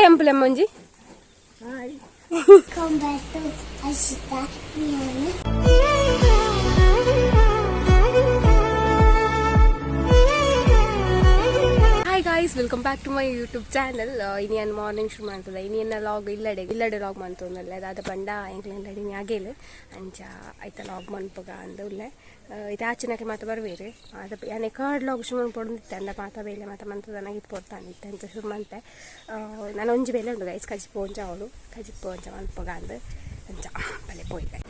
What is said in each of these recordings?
Hi ಅಂಪುಲೆ ಅಮ್ಮಂಜಿ. Welcome back to Ashita Miana. Hi guys, welcome back to my YouTube channel. ಇನಿ ಯಾನ್ morning ಶುರು ಮಾಡ್ತದೆ. ಇನಿ ಎನ್ನ ಲಾಗ್ ಇಲ್ಲಡೆ ಇಲ್ಲಡೆ ಲಾಗ್ ಮಂತೊಂದಲ್ಲೆ. ದಾದ ಪಂಡ ಎಂಕ್ಲ ಇಲ್ಲಡೆ ಇನಿ ಅಗೇಲ್ ಅಂಚ ಐತ ಲಾಗ್ ಮನ್ಪುಗ ಅಂದ್ ಉಲ್ಲೆ. ಇತ್ತೆ ಆಚಿನಕ್ಕೆ ಮಾತ ಬರ್ವೇರು. ಅದ ಯಾನ್ ಕಾರ್ಡ್ ಲಾಗ್ ಶುರು ಮನ್ಪೊಡೊಂದಿತ್ತೆ. ಅಂಡ ಮಾತ ಬೇಲೆ ಮಾತ ಮಂತದನಾಗ ಇತ್ತು ಪೊರ್ತಾಂಡ್ ಇತ್ತೆ ಅಂಚ ಶುರು ಮಂತೆ. ನನ ಒಂಜಿ ಬೇಲೆ ಉಂಡು ಗೈಸ್, ಕಜಿಪು ಒಂಜ ಅವಳು ಕಜಿಪು ಒಂಜ ಮನ್ಪುಗ ಅಂದ್. ಅಂಚ ಬಲೆ ಪೋಯಿ ಗೈಸ್.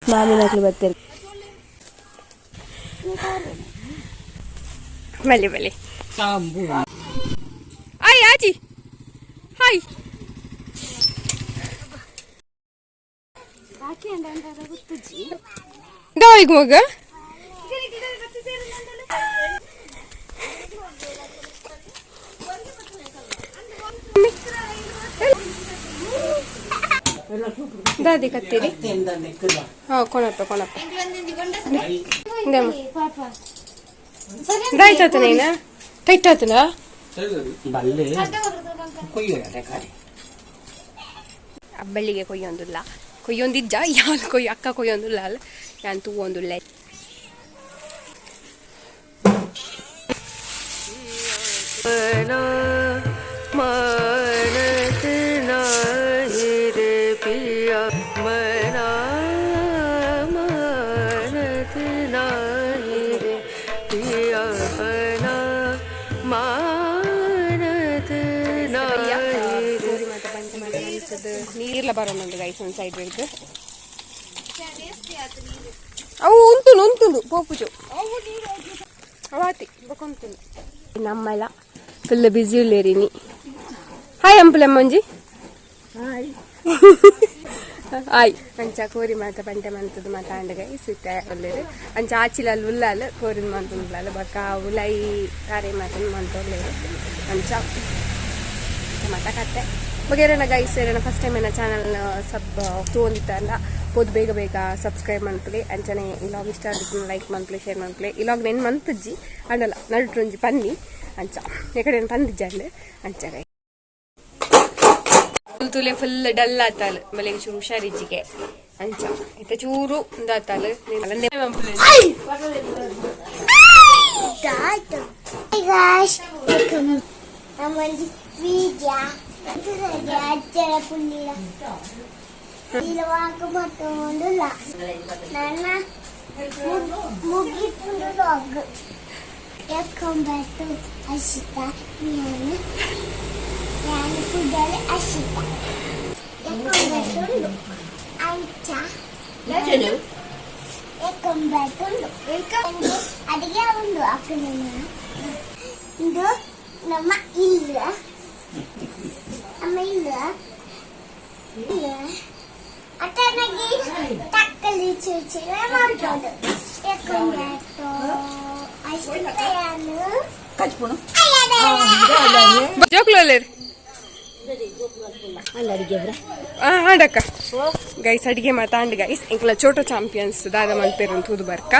ಮಾಮಿನಕ್ಲು ಬರ್ತೀರಿ. ಬಲಿ ಬಲಿ. ಆಯ್ ಆಚಿ, ಹಾಯ್. ದಾವಿಗ್ ಮಗ. ದಾದಿ ಕತ್ತೀರಿ. ಹಾ, ಕೊಣಪ್ಪ ಕೊಣಪ್ಪ. ದಾಯ್ತಾತ ನೀನ ಟೈಟ್ ಆತನ. ಬಲ್ಲೆ ಕೊಯ್ಯೋಣ ಕಾರಿ. ಅಬ್ಬಳ್ಳಿಗೆ ಕೊಯ್ಯೊಂದುಲ್ಲ, ಕೊಯ್ಯೊಂದಿಜ್ಜ. ಯಾನ್ ಕೊಯ್ಯ, ಅಕ್ಕ ಕೊಯ್ಯೊಂದುಲ್ಲ ಅಲ್ಲ, ಯಾನ್ ತೂವೊಂದುಲ್ಲೆ. मानत नाही रे पिया मना, मानत नाही रे पिया मना, मानत नाही रे. ಕೋರಿ ಮಾತ ಬಂತ ಮಾತ ಅನ್ಸದು. ನೀರ್ಲ ಬರೋನುಂಡು ಗೈಸ್ ಒಂದು ಸೈಡ್ ಹಿಡ್ದು. ಅವು ಉಂಟುಂಡು ಉಂಟುಂಡು ಪೋಪುಜು ಅವಾತಿ ಬೊಕೊಂತುಂಡು. ನಮ್ಮೆಲ್ಲ ಫುಲ್ ಬ್ಯುಸಿ ಉಲ್ಲೇರಿನಿ. ಹಾಯ್ ಅಂಪುಲೆ ಅಮ್ಮಂಜಿ. ಹಾಯ್. ಅಂಚ ಕೋರಿ ಮಾತ ಪಂಟೆ ಮಂತದ್ದು ಮಾತ ಅಂಡ ಗೈಸ್. ಇತ್ತೆ ಉಲ್ಲೇರು. ಅಂಚ ಆಚಿಲಲ್ಲಿ ಉಲ್ಲಾಲ್ ಕೋರಿನ ಮಂತುಂಡ್ಲಾಲ್ ಬೊಕ್ಕ ಉಲೈ ತಾರೆ ಮಾತನ್ ಮಂತೊಲ್ಲೇರು. ಅಂಚ ಮಾತ ಕತ್ತೆ ಬಗೆರೆನ ಗೈಸ್. ಏರನ ಫಸ್ಟ್ ಟೈಮ್ ಏನ ಚಾನಲ್ ಸಬ್ ತೂವೊಂದಿತ್ತಲ್ಲ ಪೋದು ಬೇಗ ಬೇಗ ಸಬ್ಸ್ಕ್ರೈಬ್ ಮನ್ಪುಲೆ. ಅಂಚನೆ ಈ ಲಾಗ್ ಇಷ್ಟ ಆದಿತ್ತು ಲೈಕ್ ಮನ್ಪುಲೆ, ಶೇರ್ ಮನ್ಪುಲೆ. ಈ ಲಾಗ್ ನೆನ್ ಮಂತುಜ್ಜಿ ಅಂಡಲ ನಡುಟೊಂಜಿ ಪನ್ನಿ. ಅಂಚ ಎಕಡೆ ಪಂದಿಜ್ಜಂಡ್. ಅಂಚ ಗೈ ತುಲೆ ಫುಲ್ ಡಲ್ ಆತಾಲ್ ಬಲೆಗೆ ಚೂರು ಹುಷಾರಿಜ್ಜಿಗೆ. ಅಂಚ ಇತ್ತೆ ಚೂರು ಉಂದಾತಾಲ್. Hi guys, welcome. I'm on the video. ಅಜ್ಜರ ಪುಳ್ಳಿಲ ಮತ್ತೊಂದುಲ್ಲ. ನನ್ನ ಮುಗಿಪುಂಡು log. Welcome back to Ashita Miana. ನಾನು ಪುಡಲೆ ಅಶಿತಾ. Welcome back to ಅಂಚ. Welcome back to welcome. ಅಡಿಗೆ ಉಂಡು ಅಕ್ಕನ. ಇದು ನಮ್ಮ ಇಲ್ಲ, ನಮ್ಮ ಇಲ್ಲ ಇಲ್ಲ. ಅತನಗೆ ತಕ್ಕಲಿ ಚೂಚಿನ ಮಾಡ್ಬೋದು. Welcome back to Ashita ಯಾನು. ಕಚ್ಪುಣು. ಜೋಕ್ಲೋಲೇರು ಆಂಡಕ್ಕ ಗೈಸ್. ಅಡಿಗೆ ಮಾತ ಅಂಡ್ ಗೈಸ್. ಎಂಕ್ಲ ಚೋಟೋ ಚಾಂಪಿಯನ್ಸ್ ದಾದ ಮನ್ಪೇರು ತೂದು ಬರ್ಕ.